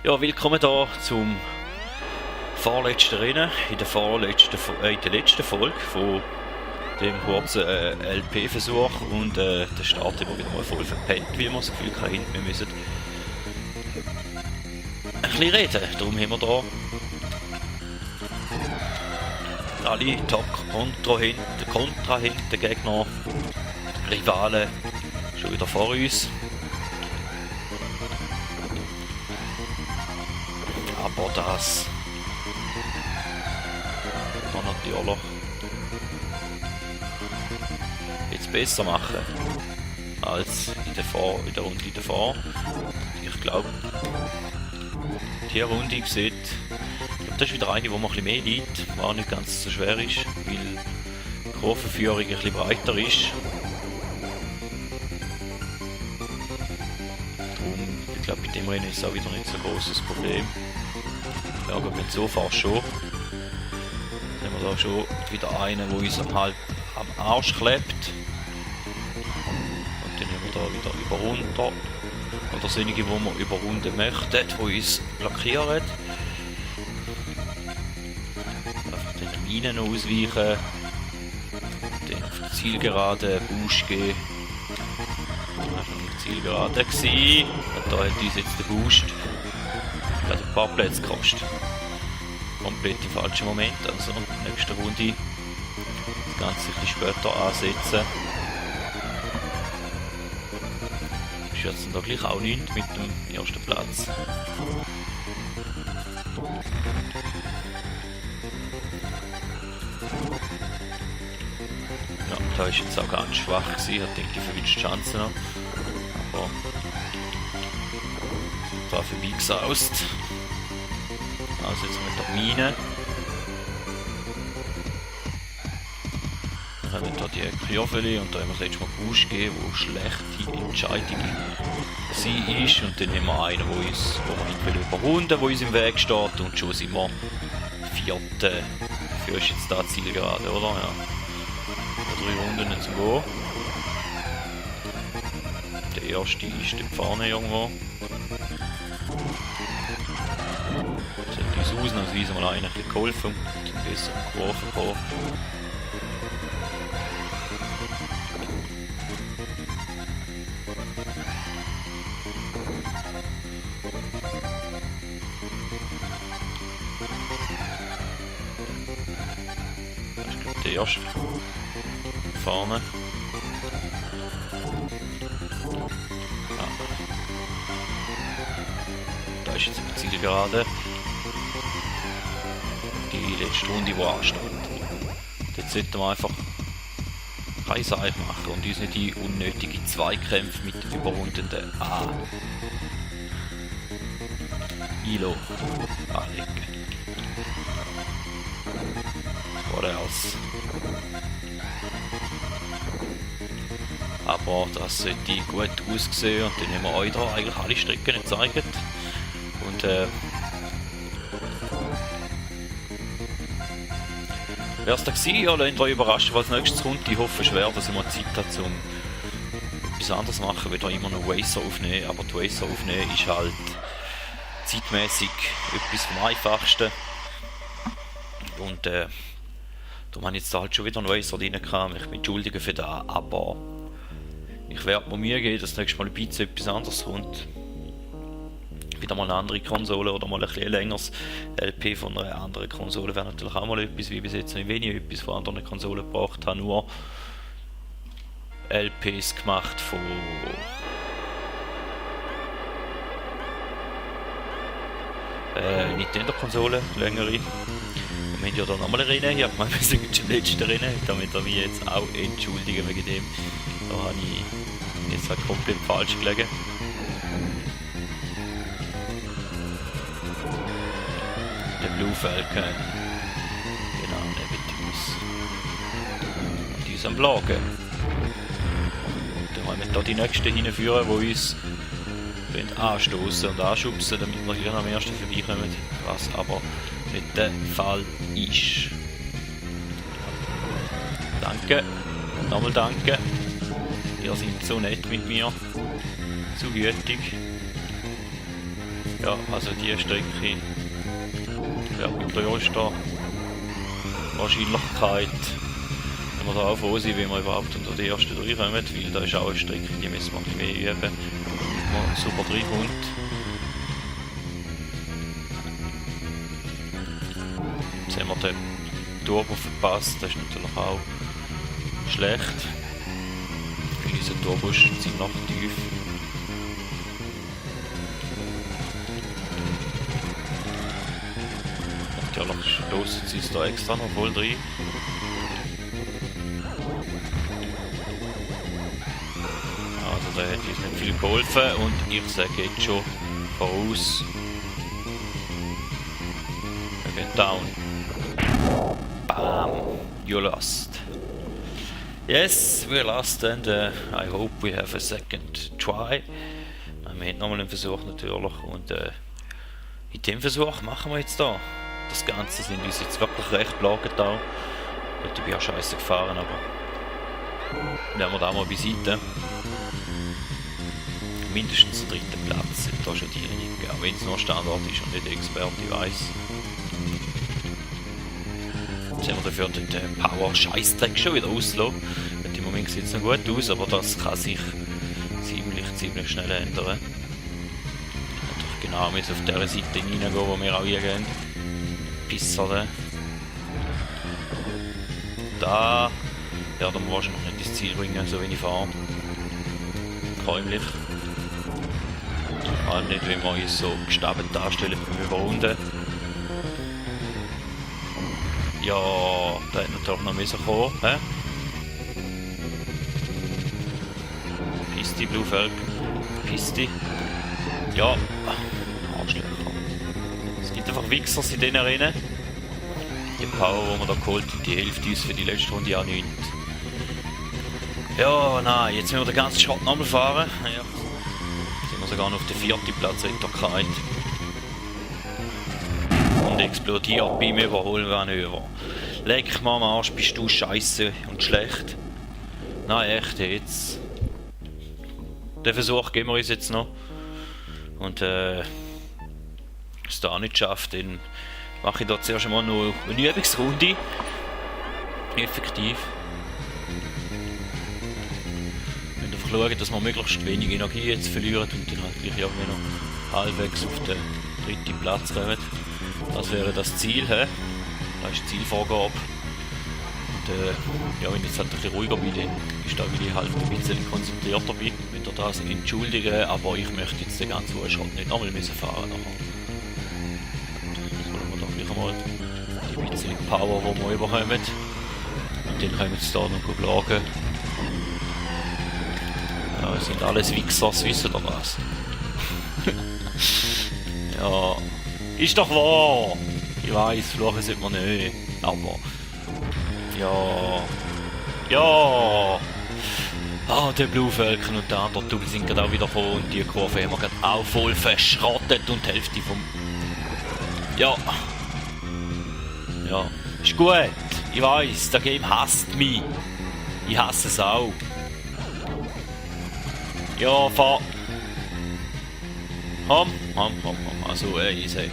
Ja, willkommen hier zum vorletzten Rennen, in der letzten Folge von dem kurzen LP-Versuch und der Start immer wieder mal voll verpennt, weil wir das Gefühl hatten, wir müssen ein bisschen reden. Darum haben wir hier alle Kontrahenten, Gegner, Rivalen schon wieder vor uns. Aber das kann natürlich jetzt besser machen als in der Runde davor. Ich glaube, die Runde sieht, das ist wieder eine, wo man ein bisschen mehr liegt, war nicht ganz so schwer ist, weil die Kurvenführung ein bisschen breiter ist. Darum, ich glaube, bei dem Rennen ist es auch wieder nicht so ein großes Problem. Ja, aber wenn du so fährst schon, dann haben wir da schon wieder einen, der uns am Arsch klebt. Und dann haben wir da wieder über runter. Oder solche, die wir überrunden möchten, die uns blockieren. Einfach den Minen ausweichen. Dann auf die Zielgerade Boost geben. Das war schon die Zielgerade. Und da hat uns jetzt der Boost ein paar Plätze gekostet. Komplett im falschen Moment, also nächste Runde das Ganze ein bisschen später ansetzen. Ist jetzt da gleich auch nichts mit dem ersten Platz. Ja, da ist jetzt auch ganz schwach gewesen, hat denke ich verwünscht Chancen noch. Aber da vorbeigesaust. Also jetzt mit der Mine. Dann haben wir hier die Kurve und da haben wir das letzte Mal Boost gegeben, wo schlechte Entscheidung sie ist. Und dann haben wir einen, wo wir entweder überrunden, der uns im Weg steht, und schon sind wir Vierte. Dafür ist jetzt da Zielgerade, oder? Ja. 3 Runden zu gehen. Der erste ist dort vorne irgendwo. Ausnahmsweise mal einen geholfen und besser geworfen haben. Das ist glaube ich der erste vorne. Ja. Da ist jetzt die Zielgerade. Die letzte Runde, die ansteht. Jetzt sollten wir einfach keine Sache machen und uns nicht die unnötigen Zweikämpfe mit den überrundenden ILO anlegen. Geradeaus. Aber das sollte gut aussehen und dann haben wir euch da eigentlich alle Strecken gezeigt. Und wer es da war, ja, lasst euch überraschen, was nächstes kommt. Ich hoffe schwer, dass ich mal Zeit habe, um etwas anderes zu machen, wieder immer noch Racer aufnehmen. Aber die Racer aufnehmen ist halt zeitmäßig etwas vom Einfachsten. Und darum habe ich jetzt da halt schon wieder einen Racer drin gehabt. Ich bin entschuldigen für das, aber ich werde mir Mühe geben, dass nächstes Mal ein bisschen etwas anderes kommt. Wieder mal eine andere Konsole oder mal ein bisschen längeres LP von einer anderen Konsole wäre natürlich auch mal etwas, wie bis jetzt nicht wenig etwas von anderen Konsolen gebracht habe, nur LPs gemacht von Nintendo-Konsolen, längere. Wir haben ja da nochmal ein Rennen, ich habe gemeint, wir sind schon letzte Rennen, damit wir mich jetzt auch entschuldigen wegen dem. Da habe ich jetzt halt komplett falsch gelegen. Blue Falcon. Genau, neben uns. Und die ist am Blagen. Und dann wollen wir hier die nächsten hinführen, die uns anstoßen und anschubsen, damit wir hier am ersten vorbeikommen. Was aber nicht der Fall ist. Danke. Nochmal danke. Ihr seid so nett mit mir. So gütig. Ja, also die Strecke wird mit der größten Wahrscheinlichkeit, wenn wir da auch froh sind, wenn wir überhaupt unter die ersten drei kommen, weil da ist auch eine Strecke, die müssen wir ein bisschen mehr üben, damit man super reinkommt. Jetzt haben wir den Turbo verpasst, das ist natürlich auch schlecht. Weil unsere Turbos sind noch tief. Natürlich stoßen sie es da extra noch voll rein. Also da hätte uns nicht viel geholfen und ich sage jetzt schon voraus. Wir gehen down. Bam! You lost. Yes, we lost and I hope we have a second try. Wir haben nochmal einen Versuch natürlich und in dem Versuch machen wir jetzt da. Das Ganze sind uns jetzt wirklich recht belagert auch. Gut, ich bin ja scheiße gefahren, aber nehmen wir da mal beiseite. Mindestens den dritten Platz sind da schon diejenigen, auch wenn es nur Standard ist und nicht Experte, ich weiss. Jetzt haben wir dafür den Power-Scheißdreck schon wieder auslassen. Im Moment sieht es noch gut aus, aber das kann sich ziemlich schnell ändern. Natürlich genau jetzt auf der Seite hineingehen, wo wir auch hier gehen. Pisser. Da werden wir wahrscheinlich nicht ins Ziel bringen, so wie ich fahre. Räumlich. Vor allem nicht, wenn wir uns so gestabt darstellen beim Überrunden. Ja, da hätte natürlich noch müssen kommen. Pisti, Blue Falcon. Pisti. Ja. Arschlöcher. Es gibt einfach Wichsers in diesen Rennen. Die Power, die wir da geholt haben, die hilft uns für die letzte Runde auch nicht. Ja, nein, jetzt müssen wir den ganzen Schrott nochmal fahren. Ja. Jetzt sind wir sogar noch auf den 4. Platz runtergefallen. Und explodiert beim Überholmanöver. Leck mal am Arsch, bist du scheiße und schlecht. Nein, echt jetzt. Den Versuch geben wir uns jetzt noch. Und wenn es da nicht schafft, dann mache ich da zuerst einmal noch eine Übungsrunde. Effektiv. Wir müssen einfach schauen, dass wir möglichst wenig Energie jetzt verlieren und dann halt gleich irgendwie noch halbwegs auf den 3. Platz kommen. Das wäre das Ziel, he? Das ist die Zielvorgabe. Und ja, wenn ich jetzt halt ein bisschen ruhiger bin, dann ist da wieder halt ein bisschen konzentrierter bin. Wenn ihr das entschuldigen, aber ich möchte jetzt den ganzen Schritt nicht nochmal fahren. Sollen wir doch gleich einmal die bisschen Power, die wir überkommen. Und dann können wir jetzt da noch plagen. Ja, das sind alles Wichsers, wissen ihr was? Ja, ist doch wahr! Ich weiss, fluchen sollte man nicht, aber... Ja... Ja! Ah, der Blue Falcon und der andere Double sind gerade auch wieder gekommen und die Kurve haben wir gerade auch voll verschrottet und die Hälfte vom... Ja! Ja, ist gut! Ich weiss, der Game hasst mich! Ich hasse es auch! Ja, fahr! Also, easy.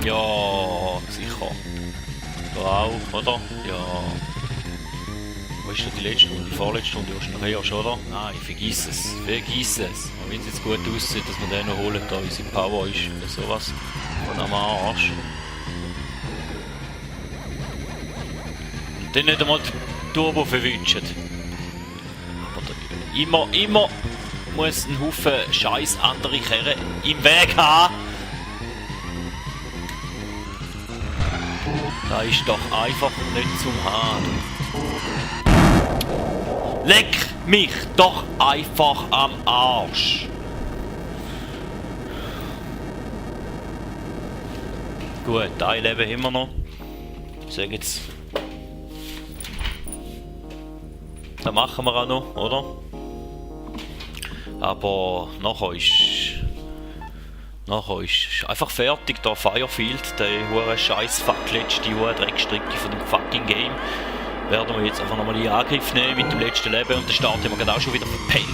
Ja, sicher. Da auch, oder? Ja. Wo ist denn die letzte Runde? Die vorletzte Runde hast du noch erst, oder? Nein, vergiss es. Vergiss es. Und wenn es jetzt gut aussieht, dass wir den noch holen, da unsere Power ist sowas von am Arsch. Und dann nicht einmal den Turbo verwünschen. Aber immer muss ein Haufen scheiß andere Kerren im Weg haben. Da ist doch einfach nicht zum Haben. Leck mich doch einfach am Arsch. Gut, ein Leben haben wir noch. Ich sage jetzt. Das machen wir auch noch, oder? Aber nachher ist einfach fertig, da Firefield, der hure scheiß fuck letzte hure Dreckstrecke von dem fucking Game. Werden wir jetzt einfach nochmal in Angriff nehmen mit dem letzten Leben und den Start haben wir gerade auch schon wieder verpennt.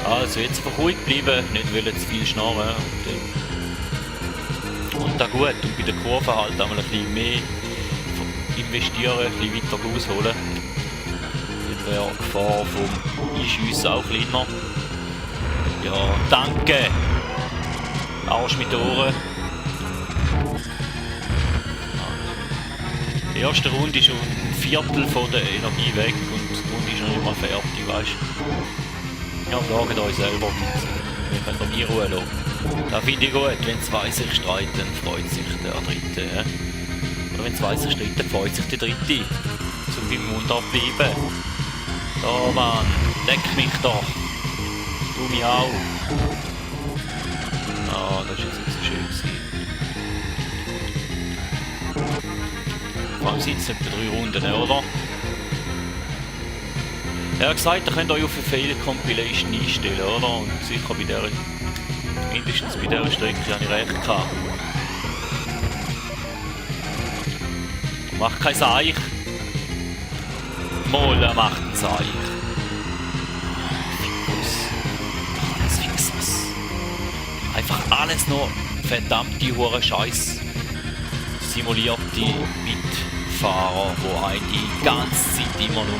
Also jetzt einfach ruhig bleiben, nicht wollen zu viel schnarren. Und dann gut. Und bei der Kurve halt einmal ein bisschen mehr investieren, ein bisschen weiter rausholen. Dann wäre die Gefahr vom Einschiessen auch kleiner. Ja, danke! Arsch mit den Ohren. Die erste Runde ist schon ein Viertel von der Energie weg und die Runde ist noch nicht mal fertig, weißt du. Ja, plagen euch selber. Wir können doch nie Ruhe lassen. Das finde ich gut, wenn zwei sich streiten, freut sich der Dritte. Ja? Oder wenn zwei sich streiten, freut sich der Dritte. So beim Mund abbleiben. Da, Mann, leck mich doch. Du mich auch. Ah, das war jetzt nicht so schön gewesen. Vor allem sind es etwa 3 Runden, oder? Er hat gesagt, ihr könnt euch auf eine Fail-Compilation einstellen, oder? Und sicher bei der, mindestens bei dieser Strecke habe ich recht gehabt. Macht kein Seich. Mal, er macht ein Seich. Alles Fixus. Einfach alles nur verdammte hure Scheiß simulierte Bitfahrer, die einen die ganze Zeit immer nur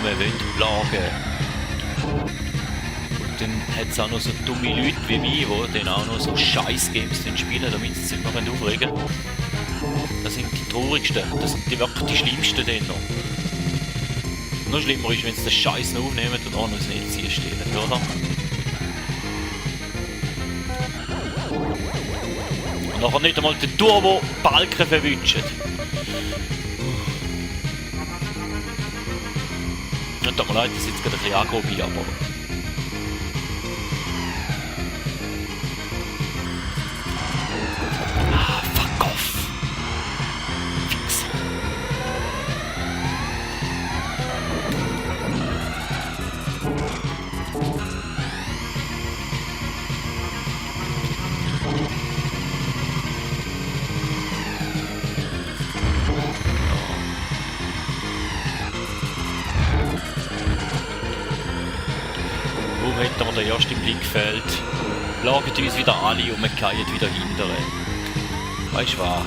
plagen. Und dann hat es auch noch so dumme Leute wie mich, die dann auch noch so Scheiß-Games spielen, damit sie sich noch aufregen können. Das sind die traurigsten, das sind die wirklich die schlimmsten dann noch. Noch schlimmer ist, wenn sie den Scheiß noch aufnehmen und auch noch das Netz einstellen, oder? Und nachher nicht einmal den Turbo-Balken verwünschen. Und tut mir leid, dass ich jetzt gerade ein bisschen aggro bin, aber... Ah, fuck off! Fixer. Hätten wir den ersten Blickfeld, plagen uns wieder alle und wir fallen wieder hinterher. Weißt du was?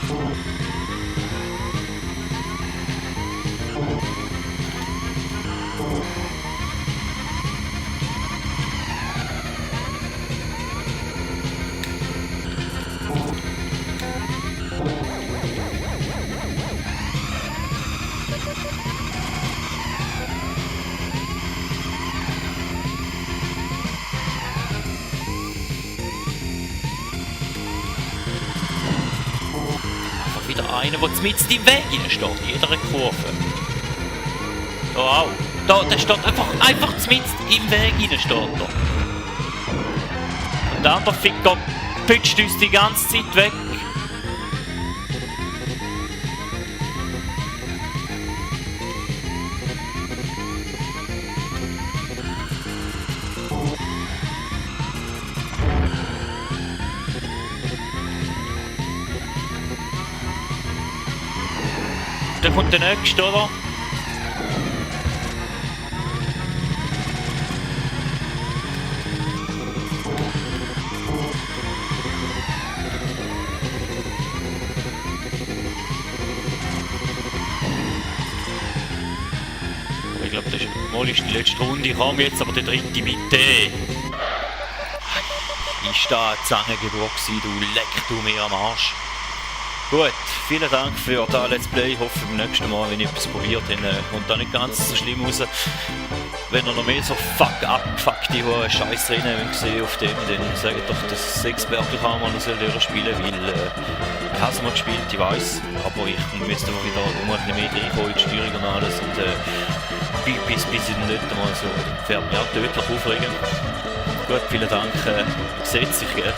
Wieder einer, der mitten im Weg steht, in jeder Kurve. Da auch. Da, der steht einfach mitten im Weg steht da. Und der andere Ficker pütscht uns die ganze Zeit weg. Dann kommt der nächste, oder? Ich glaube, das ist die letzte Runde. Komm jetzt, aber der dritte bitte. Ist da eine Zangengeburt gewesen, du leck du mir am Arsch. Gut, vielen Dank für das Let's Play. Ich hoffe beim nächsten Mal, wenn ich etwas probiert habe, kommt da nicht ganz so schlimm raus. Wenn ihr noch mehr so abgefuckte Scheiß drin seht auf dem, dann sagt doch, dass Experte kann man noch spielen, weil ich habe es mal gespielt, ich weiß, aber ich müsste mal wieder ein bisschen mehr reinkommen in die Steuerung und alles und bis ich dann nicht einmal so fährt mich auch tödlich aufregen. Gut, vielen Dank, seht sich, gell?